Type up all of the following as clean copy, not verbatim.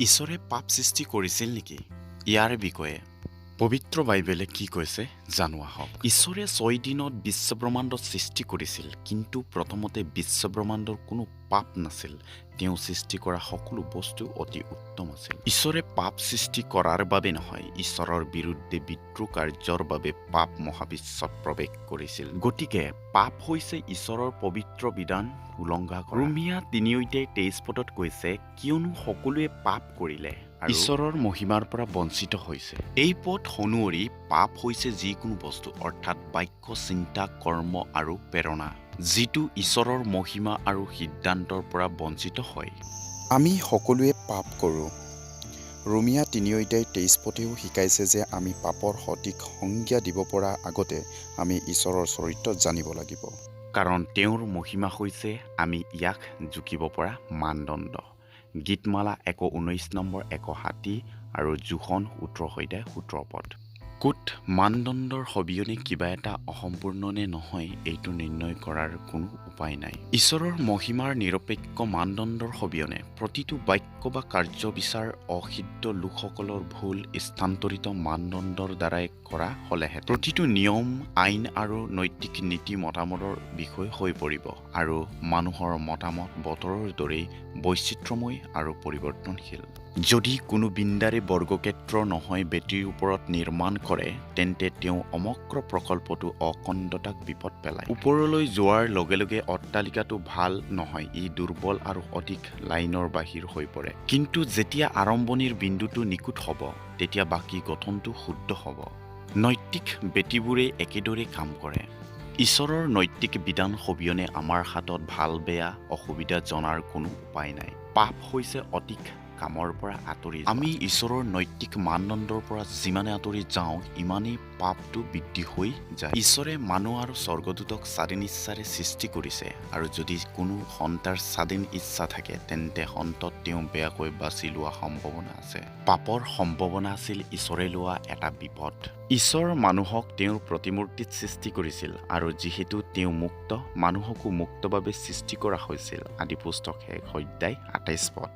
ঈশ্বৰে পাপ সৃষ্টি কৰিছিল নেকি? ইয়াৰ বিষয়ে পবিত্ৰ বাইবেলে কি কৈছে জানো আহক। ঈশ্বৰে 6 দিনত বিশ্বব্ৰহ্মাণ্ড সৃষ্টি কৰিছিল, কিন্তু প্ৰথমতে বিশ্বব্ৰহ্মাণ্ডৰ কোনো পাপ নাছিল। তেওঁ সৃষ্টি কৰা সকলো বস্তু অতি উত্তম আছিল। ঈশ্বৰে পাপ সৃষ্টি কৰাৰ বাবে নহয়, ঈশ্বৰৰ বিৰুদ্ধে বিদ্ৰোহ কাৰ্যৰ বাবে পাপ মহাবিশ্বত প্ৰৱেশ কৰিছিল। গতিকে পাপ হৈছে ঈশ্বৰৰ পবিত্ৰ বিধান উলংঘা কৰা। ৰোমিয়া 3 অধ্যায় 23 পদত কৈছে, কিয়নো সকলোৱে পাপ কৰিলে আৰু ঈশ্বৰৰ মহিমাৰ পৰা বঞ্চিত হৈছে। এই পদ অনুসৰি পাপ হৈছে যিকোনো বস্তু, অৰ্থাৎ বাক্য, চিন্তা, কৰ্ম আৰু প্ৰেৰণা, যিটো ঈশ্বৰৰ মহিমা আৰু সিদ্ধান্তৰ পৰা বঞ্চিত হয়। আমি সকলোৱে পাপ কৰোঁ। ৰোমিয়া 3 অধ্যায় 23 পদেও শিকাইছে যে আমি পাপৰ সঠিক সংজ্ঞা দিব পৰা আগতে আমি ঈশ্বৰৰ চৰিত্ৰ জানিব লাগিব। কাৰণ তেওঁৰ মহিমা হৈছে আমি ইয়াক জুখিব পৰা মানদণ্ড। গীতমালা 119 নম্বৰ 160 আৰু যোহন 17 অধ্যায় 17 পদ। ক'ত মানদণ্ডৰ অবিহনে কিবা এটা অসম্পূৰ্ণ নে নহয়, এইটো নিৰ্ণয় কৰাৰ কোনো উপায় নাই। ঈশ্বৰৰ মহিমাৰ নিৰপেক্ষ মানদণ্ডৰ অবিহনে প্ৰতিটো বাক্য বা কাৰ্য বিচাৰ অসিদ্ধ লোকসকলৰ ভুল স্থানান্তৰিত মানদণ্ডৰ দ্বাৰাই কৰা হ'লেহেঁতেন প্ৰতিটো নিয়ম, আইন আৰু নৈতিক নীতি মতামতৰ বিষয় হৈ পৰিব আৰু মানুহৰ মতামত বতৰৰ দৰেই বৈচিত্ৰ্যময় আৰু পৰিৱৰ্তনশীল। যদি কোনো বিল্ডাৰে বৰ্গক্ষেত্ৰ নহয় বেটীৰ ওপৰত নিৰ্মাণ কৰে, তেন্তে তেওঁ সমগ্ৰ প্ৰকল্পটো অখণ্ডতাক বিপদ পেলায়। ওপৰলৈ যোৱাৰ লগে লগে অট্টালিকাটো ভাল নহয়, ই দুৰ্বল আৰু অধিক লাইনৰ বাহিৰ হৈ পৰে। কিন্তু যেতিয়া আৰম্ভণিৰ বিন্দুটো নিখুঁত হ'ব, তেতিয়া বাকী গঠনটো শুদ্ধ হ'ব। নৈতিক বেটীবোৰে একেদৰে কাম কৰে। ঈশ্বৰৰ নৈতিক বিধান অবিহনে আমাৰ হাতত ভাল বেয়া অসুবিধা জনাৰ কোনো উপায় নাই। পাপ হৈছে সঠিক কামৰ পৰা আঁতৰি। আমি ঈশ্বৰৰ নৈতিক মানদণ্ডৰ পৰা যিমানে আঁতৰি যাওঁ, ইমানেই পাপটো বৃদ্ধি হৈ যায়। ঈশ্বৰে মানুহ আৰু স্বৰ্গদূতক স্বাধীন ইচ্ছাৰে সৃষ্টি কৰিছে আৰু যদি কোনো সত্তাৰ স্বাধীন ইচ্ছা থাকে, তেন্তে অন্তত তেওঁ বেয়াকৈ বাছি লোৱা সম্ভাৱনা আছে। পাপৰ সম্ভাৱনা আছিল ঈশ্বৰে লোৱা এটা বিপদ। ঈশ্বৰ মানুহক তেওঁৰ প্ৰতিমূৰ্তিত সৃষ্টি কৰিছিল আৰু যিহেতু তেওঁ মুক্ত, মানুহকো মুক্তভাৱে সৃষ্টি কৰা হৈছিল। আদি পুস্তক 1 অধ্যায় 28 পদ।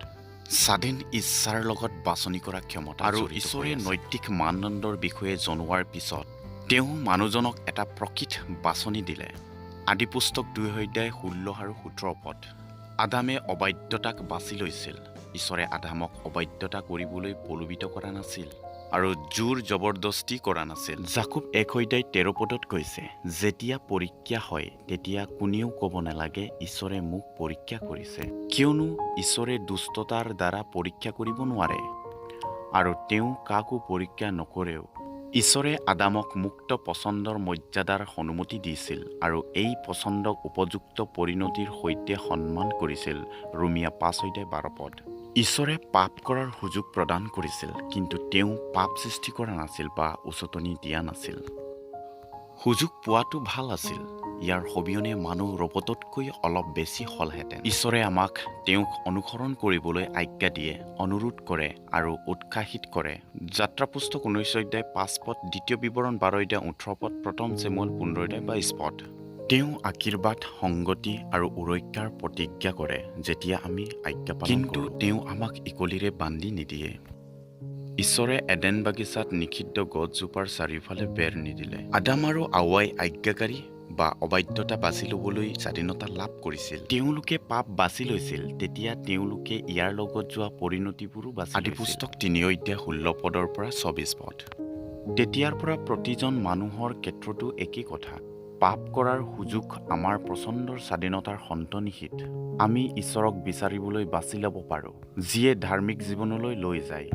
স্বাধীন ইচ্ছাৰ লগত বাছনি কৰা ক্ষমতা আৰু ঈশ্বৰে নৈতিক মানদণ্ডৰ বিষয়ে জনোৱাৰ পিছত তেওঁ মানুহজনক এটা প্ৰকৃত বাছনি দিলে। আদি পুস্তক 2 অধ্যায় 16 আৰু 17 পদ। আদামে অবাধ্যতাক বাছি লৈছিল। ঈশ্বৰে আদামক অবাধ্যতা কৰিবলৈ প্ৰলোভিত কৰা নাছিল আৰু জোৰ জবৰদস্তি কৰা নাছিল। জাকুব 1 অধ্যায় 13 পদত কৈছে, যেতিয়া পৰীক্ষা হয়, তেতিয়া কোনেও ক'ব নালাগে, ঈশ্বৰে মোক পৰীক্ষা কৰিছে। কিয়নো ঈশ্বৰে দুষ্টতাৰ দ্বাৰা পৰীক্ষা কৰিব নোৱাৰে আৰু তেওঁ কাকো পৰীক্ষা নকৰেও। ঈশ্বৰে আদামক মুক্ত পচন্দৰ মৰ্যাদাৰ অনুমতি দিছিল আৰু এই পচন্দক উপযুক্ত পৰিণতিৰ সৈতে সন্মান কৰিছিল। ৰোমিয়া 5 অধ্যায় 12 পদ। ঈশ্বৰে পাপ কৰাৰ সুযোগ প্ৰদান কৰিছিল, কিন্তু তেওঁ পাপ সৃষ্টি কৰা নাছিল বা উচতনি দিয়া নাছিল। সুযোগ পোৱাটো ভাল আছিল। ইয়াৰ অবিহনে মানুহ ৰবটতকৈ অলপ বেছি হ'লহেঁতেন। ঈশ্বৰে আমাক তেওঁক অনুসৰণ কৰিবলৈ আজ্ঞা দিয়ে, অনুৰোধ কৰে আৰু উৎসাহিত কৰে। যাত্ৰা পুস্তক 19 অধ্যায় 5 পদ, দ্বিতীয় বিৱৰণ 12 অধ্যায় 18 পদ, প্ৰথম চেমুৱেল 15 অধ্যায় 22 পদ। তেওঁ আশীৰ্বাদ, সংগতি আৰু সুৰক্ষাৰ প্ৰতিজ্ঞা কৰে যেতিয়া আমি আজ্ঞা পালন, কিন্তু তেওঁ আমাক শিকলিৰে বান্ধি নিদিয়ে। ঈশ্বৰে এডেন বাগিচাত নিষিদ্ধ গছজোপাৰ চাৰিওফালে বেৰ নিদিলে। আদাম আৰু আৱাই আজ্ঞাকাৰী বা অবাধ্যতা বাছি ল'বলৈ স্বাধীনতা লাভ কৰিছিল। তেওঁলোকে পাপ বাছি লৈছিল, তেতিয়া তেওঁলোকে ইয়াৰ লগত যোৱা পৰিণতিবোৰো বাছি। আদি পুস্তক 3 অধ্যায় 16 পদৰ পৰা 24 পদ। তেতিয়াৰ পৰা প্ৰতিজন মানুহৰ ক্ষেত্ৰতো একেই কথা। পাপ কৰাৰ সুযোগ আমাৰ পচন্দৰ স্বাধীনতাৰ অন্তৰ্নিহিত। আমি ঈশ্বৰক বিচাৰিবলৈ বাছি ল'ব পাৰোঁ, যিয়ে ধাৰ্মিক জীৱনলৈ লৈ যায়,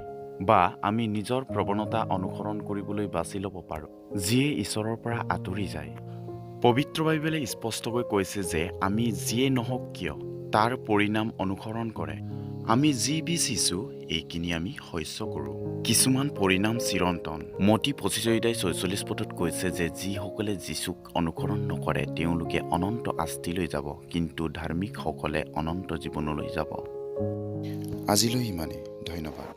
বা আমি নিজৰ প্ৰৱণতা অনুসৰণ কৰিবলৈ বাছি ল'ব পাৰোঁ, যিয়ে ঈশ্বৰৰ পৰা আঁতৰি যায়। পবিত্ৰ বাইবেলে স্পষ্টকৈ কৈছে যে আমি যিয়ে নহওক কিয়, তাৰ পৰিণাম অনুসৰণ কৰে। আমি যি বীজ সিঁচো, এইখিনি আমি শস্য কৰোঁ। কিছুমান পৰিণাম চিৰন্তন। মত্তি 25 অধ্যায় 46 পদত কৈছে যে যিসকলে যীচুক অনুসৰণ নকৰে, তেওঁলোকে অনন্ত শাস্তিলৈ যাব, কিন্তু ধাৰ্মিকসকলে অনন্ত জীৱনলৈ যাব। আজিলৈ ইমানেই। ধন্যবাদ।